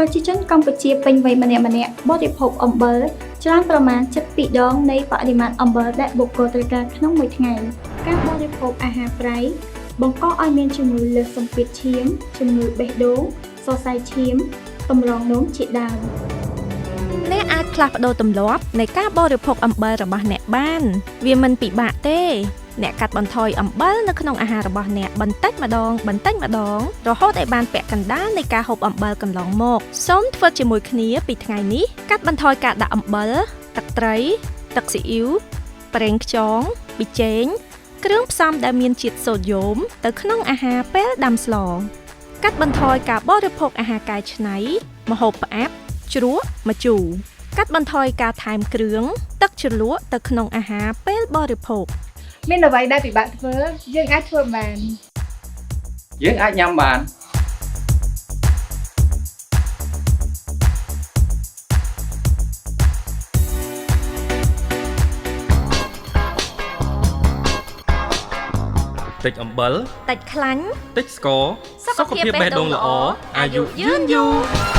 ប្រជាជនកម្ពុជាពេញវ័យម្នាក់ៗបរិភោគអំបិលច្រើនប្រមាណ7ដងនៃបរិមាណអំបិលដែលបុគ្គលត្រូវការក្នុងមួយថ្ងៃការបរិភោគអាហារប្រៃបង្កឲ្យមានជំងឺលើសសម្ពាធឈាមជំងឺបេះដូងសរសៃឈាមតម្រងនោមជាដើម អ្នកអាចផ្លាស់ប្ដូរទម្លាប់នៃការបរិភោគអំបិលរបស់អ្នកបាន វាមិនពិបាកទេ អ្នកកាត់បន្ថយអំបិលនៅក្នុងអាហាររបស់អ្នកបន្តិចម្ដងបន្តិចម្ដងរហូតឲ្យបានពាក់កណ្ដាលនៃការហូបអំបិលកន្លងមកសូមធ្វើជាមួយគ្នាពីថ្ងៃនេះកាត់បន្ថយការដាក់អំបិលទឹកត្រីទឹកស៊ីអ៊ីវប្រេងខ្យងប៊ីចេងគ្រឿងផ្សំដែលមានជាតិសូដ្យូមទៅក្នុងអាហារពេលដាំស្លកាត់បន្ថយការបរិភោគអាហារកែច្នៃម្ហូបផ្អាប់ជ្រក់ម្ជូរកាត់បន្ថយការថែមគ្រឿងទឹកជ្រលក់ទៅក្នុងអាហារពេលបរិភោគ មានអ្វីដែលពិបាកធ្វើយើងអាចធ្វើបាន យើងអាចញ៉ាំបាន តិចអំបិល តិចខ្លាញ់ តិចស្ករ សុខភាពបេះដូងល្អអាយុយឺនយូរ។